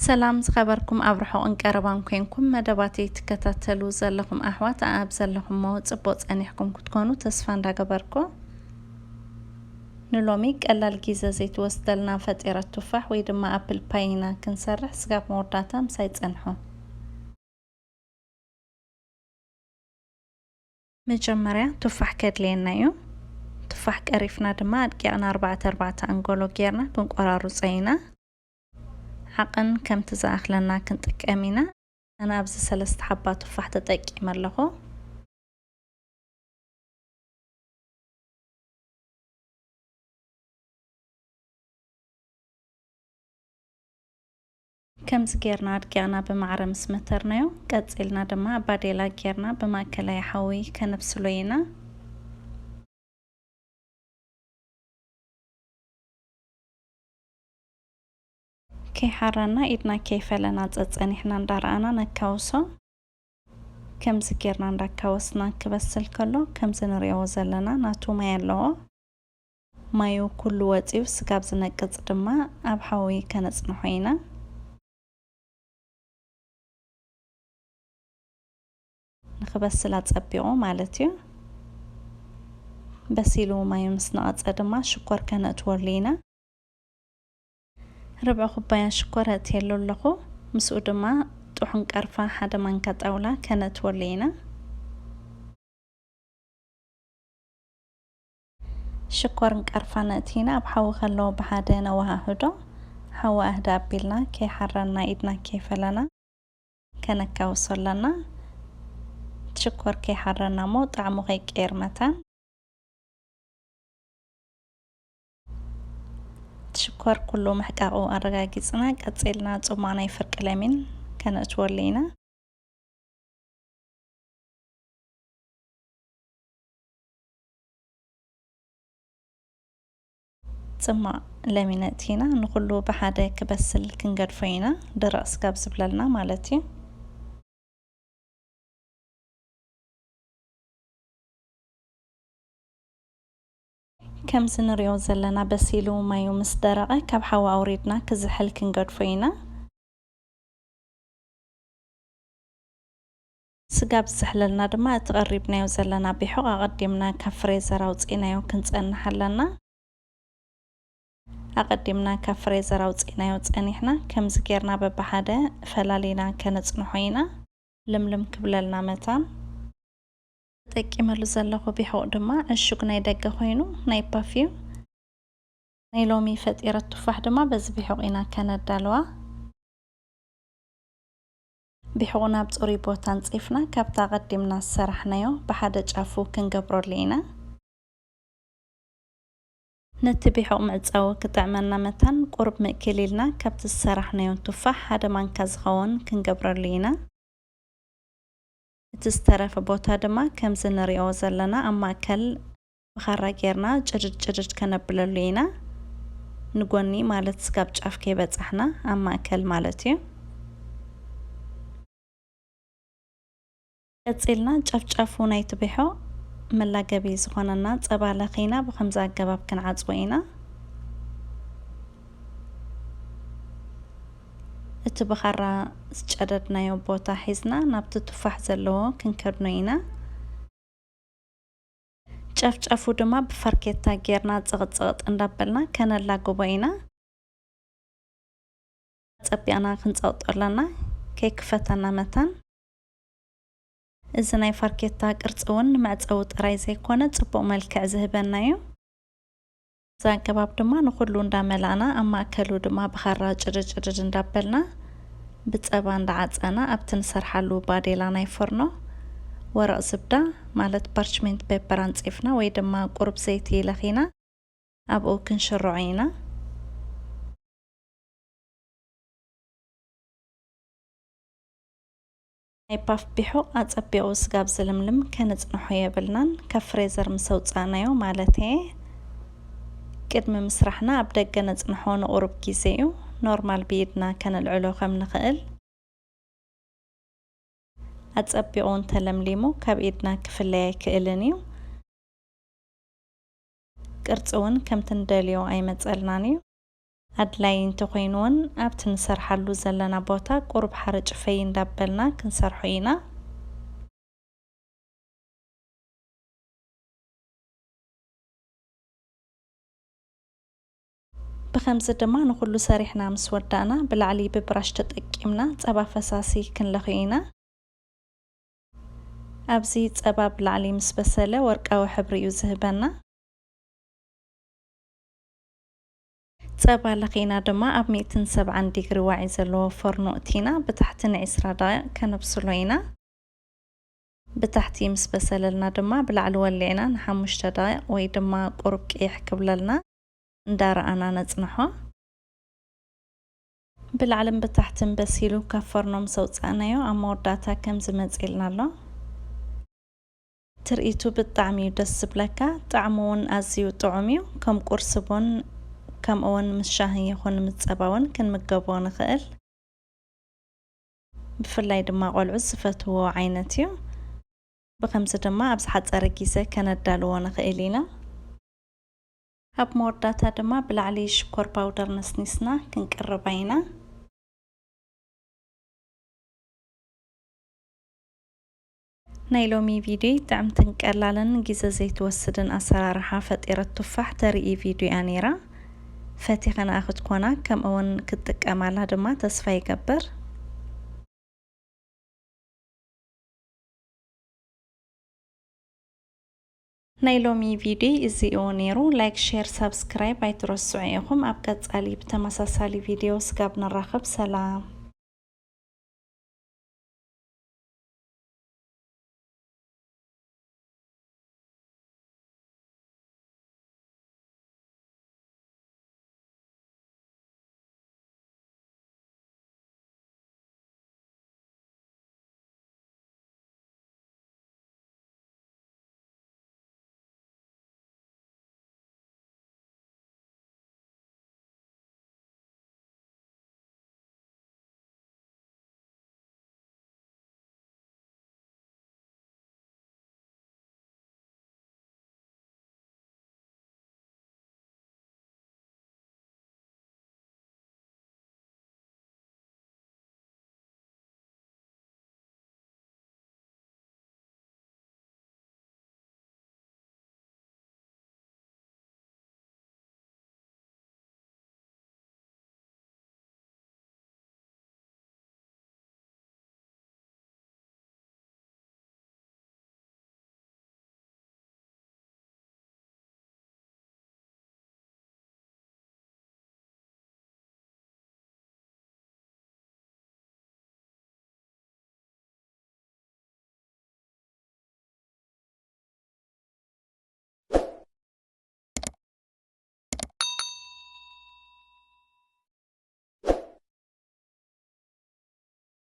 ሰላም ዝኸበርኩም ኣብ ርሑቕን ቀረባን ኮንኩም መደባተይ ትከታተሉ ዘለኹም ኣሕዋት ኣብ ዘለኹሞ ጽቡቕ ጸኒሕኩም ክትኮኑ ተስፋ እንዳገበርኩ፣ ንሎሚ ቀላል ግዜ ዘይትወስደልና ፈጢረት ቱፋሕ ወይ ድማ ኣፕል ፓይ ኢና ክንሰርሕ። ስጋብ መወዳእታ ምሳይ ጸንሑ። መጀመርያ ቱፋሕ ከድልየና እዩ። ቱፋሕ ቀሪፍና ድማ ኣድቂቕና ኣርባዕተ ኣርባዕተ ኣንጎሎ ጌርና ክንቆራርጾ ኢና። ዓቐን ከምቲ ዝኣኽለና ክንጥቀም ኢና። ኣነ ኣብዚ ሰለስተ ሓባ ቱፋሕ ተጠቂመ ኣለኹ። ከምዚ ጌርና ኣድቂቕና ብማዕረ ምስ መተርናዮ፣ ቀጺልና ድማ ባዴላ ጌርና ብማእከላይ ሓዊ ከነብስሎ ኢና። ከይሓረና ኢድና ከይፈለና ጸጸኒሕና እንዳረኣና ነካውሶ። ከምዚ ጌርና እንዳካወስና ክበስል ከሎ፣ ከምዚ ንሪኦ ዘለና ናቱ ማይ ኣለዎ። ማዩ ኩሉ ወጺኡ ስጋብ ዝነቅጽ ድማ ኣብ ሓዊ ከነጽንሖ ኢና። ንኽበስል ኣጸቢቑ ማለት እዩ። በሲሉ ማዩ ምስ ነቐጸ ድማ ሽኮር ከነእትወሉ ኢና። ርብዒ ኩባያ ሽኮር ኣእትየሉ ኣለኹ። ምስኡ ድማ ጥሑን ቀርፋ ሓደ ማንካ ጣውላ ከነእትወሉ ኢና። ሽኮርን ቀርፋን ኣእቲና ኣብ ሓዊ ከለዎ ብሓደ ነወሃህዶ። ሓዊ ኣህዳ ኣቢልና ከይሓረና ኢድና ከይፈለና ከነካውሶ ኣለና። ሽኮር ከይሓረና እሞ ጣዕሙ ከይቀየር መታን። ሽኮር ኩሉ ምሕቃቑ ኣረጋጊጽና፣ ቀጺልና ጽሟቕ ናይ ፍርቂ ለሚን ከነእትወሉ ኢና። ጽማቕ ለሚን ኣእቲና ንኹሉ ብሓደ ክበስል ክንገድፎ ኢና፣ ደረቕ ስጋብ ዝብለልና ማለት እዩ። ከምዚ ንሪኦ ዘለና በሲሉ ማዩ ምስ ደረቐ ካብ ሓዊ ኣውሪድና ክዝሕል ክንገድፎ ኢና። ስጋብ ዝዝሕለልና ድማ እቲ ቀሪብናዮ ዘለና ቢሑቕ ኣቐዲምና ካብ ፍሬዘር ኣውፂእናዮ ክንፀንሕ ኣለና። ኣቐዲምና ካብ ፍሬዘር ኣውፂእናዮ ፀኒሕና ከምዚ ጌርና በብሓደ ፈላሊና ከነፅንሖ ኢና። ልምልም ክብለልና መታን። ተጠቂመሉ ዘለኹ ቢሑቕ ድማ ዕሹግ ናይ ደገ ኮይኑ ናይ ፓፍ እዩ። ናይ ሎሚ ፈጢረት ቱፋሕ ድማ በዚ ቢሑቕ ኢና ከነዳልዋ። ቢሑቕ ናብ ፅሩይ ቦታ ኣንፂፍና ካብታ ኣቐዲምና ዝሰራሕናዮ ብሓደ ጫፉ ክንገብረሉ ኢና። ነቲ ቢሑቕ ምዕጻው ክጥዕመና መታን ቁሩብ ምእክል ኢልና ካብቲ ዝሰራሕናዮ ቱፋሕ ሓደ ማንካ ዝኸውን ክንገብረሉ ኢና። እቲ ዝተረፈ ቦታ ድማ ከምዚ ንሪኦ ዘለና ኣብ ማእከል ብኻራ ጌርና ጭድድ ጭድድ ከነብለሉ ኢና። ንጎኒ ማለት ስጋብ ጫፍ ከይበጻሕና ኣብ ማእከል ማለት እዩ። ቀጺልና ጫፍጫፉ ናይቲ ቢሖ መላገቢ ዝኾነና ጸባ ለኺና ብኸምዚ ኣገባብ ክንዓጽዎ ኢና። እቲ ብኻራ ዝጨደድናዮ ቦታ ሒዝና ናብቲ ቱፋሕ ዘለዎ ክንከድኖ ኢና። ጨፍጨፉ ድማ ብፋርኬታ ጌርና ጽቕጥ ጽቕጥ እንዳበልና ከነላግቦ ኢና። ጸቢቕና ክንጸቕጦ ኣለና፣ ከይክፈተና መታን። እዚ ናይ ፋርኬታ ቅርጺ እውን ንመዕጸዊ ጥራይ ዘይኮነ ጽቡቕ መልክዕ ዝህበና እዩ። እዚ ኣገባብ ድማ ንኹሉ እንዳመላእና ኣብ ማእከሉ ድማ ብኻራ ጭድድ ጭድድ እንዳበልና ብጸባ እንዳዓጸና ኣብቲ ንሰርሓሉ ባዴላ ናይ ፎርኖ ወረቕ ዝብዳ ማለት ፓርችሜንት ፔፐር ኣንጺፍና ወይ ድማ ቁሩብ ዘይቲ ለኺና ኣብኡ ክንሽርዖ ኢና። ናይ ፓፍ ቢሑቕ ኣጸቢቑ ስጋብ ዝልምልም ከነጽንሖ የብልናን፣ ካብ ፍሬዘር ምስ ኣውጻእናዮ ማለተየ። ቅድሚ ምስራሕና ኣብ ደገ ነጽንሖ ንቑሩብ ግዜ እዩ፣ ኖርማል ብኢድና ከነልዕሎ ከም ንኽእል። ኣጸቢቑ እንተለምሊሙ ካብ ኢድና ክፍለይ ኣይክእልን እዩ። ቅርጺ እውን ከምቲ ንደልዮ ኣይመጸልናን እዩ። ኣድላይ እንተኾይኑ እውን ኣብቲ ንሰርሓሉ ዘለና ቦታ ቁሩብ ሓረጭፈይ እንዳበልና ክንሰርሖ ኢና። ብኸምዚ ድማ ንኹሉ ሰሪሕና ምስ ወዳእና ብላዕሊ ብብራሽ ተጠቂምና ጸባ ፈሳሲ ክንለኽዮ ኢና። ኣብዚ ጸባ ብላዕሊ ምስ በሰለ ወርቃዊ ሕብሪ እዩ ዝህበና። ጸባ ለኺና ድማ ኣብ ሚእትን ሰብዓን ዲግሪ ዋዒ ዘለዎ ፎርኖ እቲና ብታሕቲ ንዒስራ ደቂቕ ከነብስሎ ኢና። ብታሕቲ ምስ በሰለልና ድማ ብላዕሊ ወሊዕና ንሓሙሽተ ደቂቕ ወይ ድማ ቁሩብ ቅይሕ ክብለልና እንዳረኣና ነጽንሖ። ብላዕልን ብታሕትን በሲሉ ካብ ፎርኖ ምስ ኣውጻእናዮ ኣብ መወዳእታ ከምዚ መጺእልና ኣሎ። ትርኢቱ ብጣዕሚ እዩ ደስ ዝብለካ። ጣዕሙ እውን ኣዝዩ ጥዑም እዩ። ከም ቁርሲ ቡን ከምኡ እውን ምስ ሻሂ ይኹን ምስ ጸባ እውን ክንምገቦ ንኽእል። ብፍላይ ድማ ቆልዑ ዝፈትዎ ዓይነት እዩ። ብኸምዚ ድማ ኣብ ዝሓጸረ ግዜ ከነዳልዎ ንኽእል ኢና። ኣብ መወዳእታ ድማ ብላዕሊ ሽኮር ፓውደር ነስኒስና ክንቅርባ ኢና። ናይ ሎሚ ቪድዮ ጥዕምትን ቀላልን ግዜ ዘይትወስድን ኣሰራርሓ ፈጢረት ቱፋሕ ተርኢ ቪድዮ እያ ነይራ። ፈቲኸ ንኣ ክትኮና ከምኡ እውን ክትጥቀማላ ድማ ተስፋ ይገብር። ናይ ሎሚ ቪድዮ እዚኡ ነይሩ። ላይክ፣ ሼር፣ ሳብስክራይብ ኣይትረስዑ ኢኹም። ኣብ ቀጻሊ ብተመሳሳሊ ቪድዮ ስጋብ ንራኸብ ሰላም።